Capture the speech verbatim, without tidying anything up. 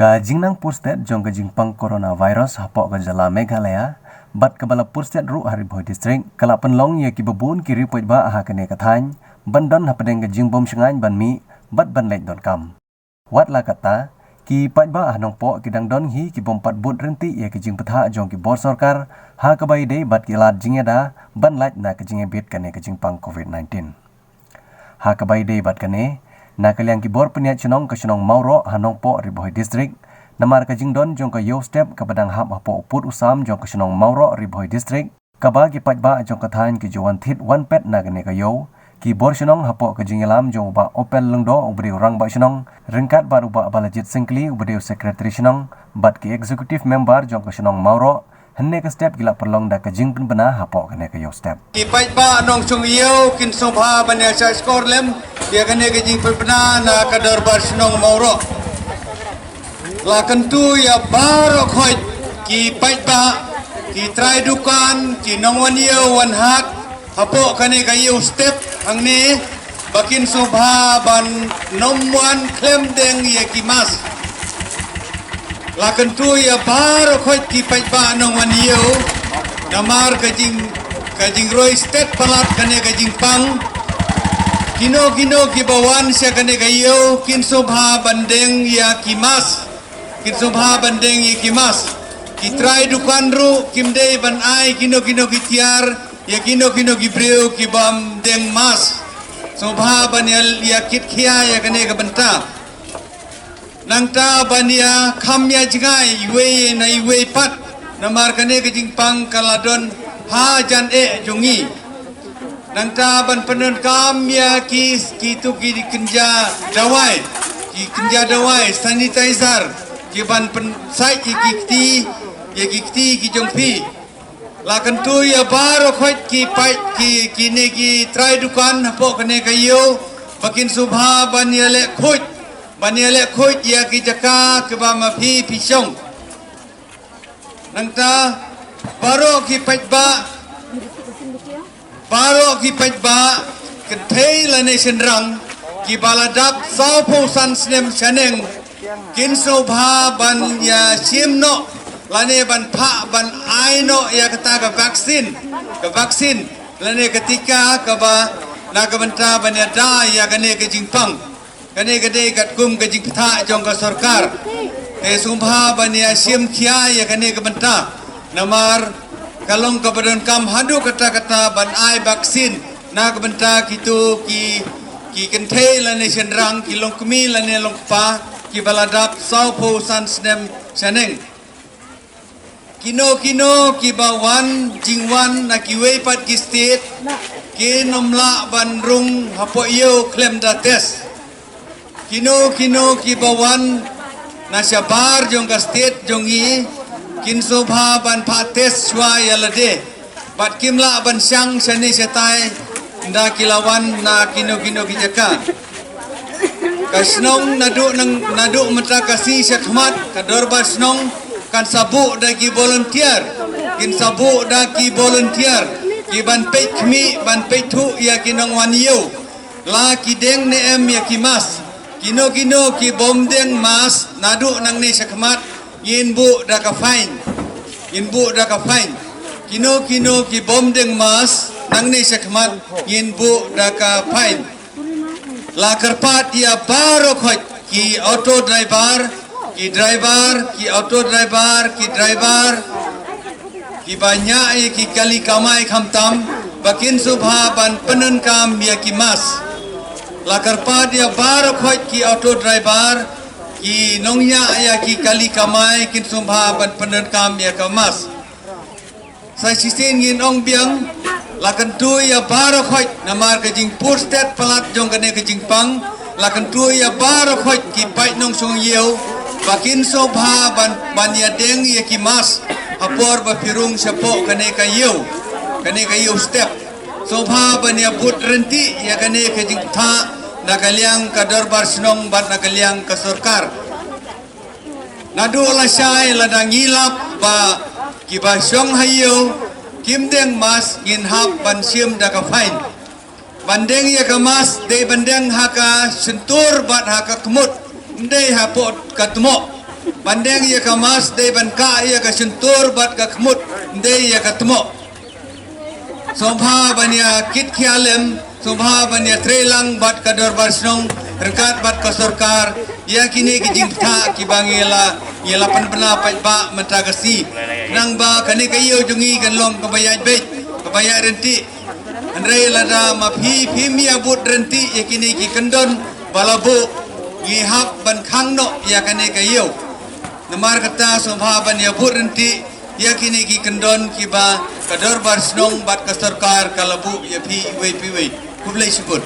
Ka jingnang purstet jong ka jingpang coronavirus hapoh ka jylla Meghalaya bad kaba la purstet ruh ha Ri Bhoi District, ka la pynlong ïa kiba bun ki riewpaidbah ha kane ka thaiñ ban don hapdeng ka jingbym shngaiñ ban mih bad ban leit donkam. Wat la katta, ki paidbah ha Nongpoh ki dang don hi ki bym pat bud ryntih ïa ki jingbthah jong ki bor sorkar ha kaba ïadei bad ki lad jingïada ban lait na ka jingïabit kane ka jingpang covid nineteen. Ha kaba ïadei bad kane, na ka liang ki bor pynïaid shnong ka shnong Mawroh ha Nongpoh Ri Bhoi District, namar ka jingdon jong ka ïew step kaba dang hap hapoh u pud u sam jong ka shnong Mawroh Ri Bhoi District, kaba ki paidbah jong ka thaiñ ki ju wan thied wan pet na kane ka ïew, ki bor shnong hapoh ka jingïalam jong u Bah Opel Lyngdoh uba dei u rangbah shnong, ryngkat bad u Bah Balajied Syngkli uba dei u secretary shnong bad ki executive member jong ka shnong Mawroh, hynne ka step ki la pynlong da ka jingpynbna hapoh kane ka ïew step. Ki paidbah nongshong ïew kin sngewbha ban ïa shah shkor lem ïa kane ka jingpynbna na ka dorbar shnong Mawroh. La kyntu ïa baroh khoit ki paidbah, ki trai dukan, ki nongwan ïew wan hat hapoh kane ka ïew step hangne, ba kin sngewbha ban nym wan khlem deng ïa ki mask. La kyntu ïa baroh khoit ki paidbah nongwan ïew namar ka jing, ka jingroi stet palat kane ka jingpang. Kino kino kiba wan sha kane ka ïew kin sngewbha ban deng ïa ki mask. Kin sngewbha ban deng ïa ki mask. Ki trai dukan ruh kim dei ban ai kino kino ki tiar ïa kino kino ki briew ki bym deng mask. Sngewbha ban ïa, ïa kit khia ïa kane ka bynta. Nangta ban ïa kham ïa jngai iwei na iwei pat namar kane ka jingpang ka la don ha jan eh jong ngi. Nangta ban pyndonkam ïa ki, kitu ki kynja dawai, ki kynja dawai sanitizer, ki ban pynsait ïa ki kti, ïa ki kti ki jong phi. La kyntu ïa baroh khoit ki paid, ki, kine ki trai dukan hapoh kane ka ïew ba kin sngewbha ban ïa leh khuid, ban ïa leh khuid ïa ki jaka kiba ma phi phi shong. Nangta baroh ki paidbah, baroh ki paidbah kynthei lane shynrang kiba la dap sawphew san snem shaneng kin sngewbha ban ïa shim noh lane ban phah ban ai noh ïa kata ka vaccine, ka vaccine lane ka tika kaba na ka bynta ban ïada ïa kane ka jingpang. Kane ka dei katkum ka jingpynthah jong ka sorkar. Te sngewbha ban ïa shim khia ïa kane ka bynta. Namar ka long kaba donkam haduh katta katta ban ai vaccine na ka bynta kitu ki, ki kynthei lane shynrang, ki longkmie lane longkpa kiba la dap sawphew san snem shaneng. Kino kino kiba wan jingwan na kiwei pat ki state kin ym lah ban rung hapoh ïew khlem da test. Kino kino kiba wan na shabar jong ka state jong ngi kin sngewbha ban phah test shuwa ïa lade. Bad kim lah ban shang shane shatai ynda ki la wan na kino kino ki jaka. Ka shnong naduh nang, naduh mynta ka sngi shakhmat ka dorbar shnong kan sa buh da ki volunteer. Kin sa buh da ki volunteer ki ban peit khmih, ban peit thuh ïa ki nongwan ïew. La ki deng ne em ïa ki mask. Kino kino ki bym deng mask naduh nangne shakhmat ngin buh da ka fine. Ngin buh da ka fine. Kino kino ki bym deng mask nangne shakhmat ngin buh da ka fine. La kyrpad ïa baroh khoit ki auto driver, ki driver, ki auto driver, ki driver, kiba ñiah ïa ki kali kamai khamtam ba kin sngewbha ban pyndonkam ïa ki mask. La kyrpad ïa baroh khoit ki auto driver, ki nongñiah ïa ki kali kamai kin sngewbha ban pyndonkam ïa ka mask. Sa shisien ngin ong biang, La kyntu ïa baroh khoit namar ka jingpur stet palat jong kane ka jingpang. La kyntu ïa baroh khoit ki paid nongshong ïew ba kin sngewbha ban, ban ïadeng ïa ki mask ha por ba phi rung shapoh kane ka ïew, kane ka ïew step. Sngewbha ban ïa bud ryntih ïa kane ka jingpyrta na ka liang ka dorbar shnong bad na ka liang ka sorkar. Naduh lashai lada ngi lap ba kiba shong ha ïew kim deng mask, ngin hap ban shim da ka fine. Ban deng ïa ka mask dei ban deng ha ka shyntur bad ha ka khmut, ym dei hapoh ka tmoh. Ban deng ïa ka mask dei ban kah ïa ka shyntur bad ka khmut, ym dei ïa ka tmoh. Sngewbha ban ïa kit khia lem, sngewbha ban ïa trei lang bad ka dorbar shnong ryngkat bad ka sorkar ïa kine ki jingpyrta kiba ngi la, ngi la pynbna paidbah mynta ka sngi. Nangba kane ka ïew jong ngi kan long kaba ïaid beit, kaba ïaid ryntih. Hynrei lada ma phi phim ïa bud ryntih ïa kine ki kyndon ba la buh, ngi hap ban khang noh ïa kane ka ïew. Namar kata sngewbha ban ïa bud ryntih ïa kine ki kyndon kiba ka dorbar shnong bad ka sorkar ka la buh ïa phi iwei pa iwei. Khublei shibun.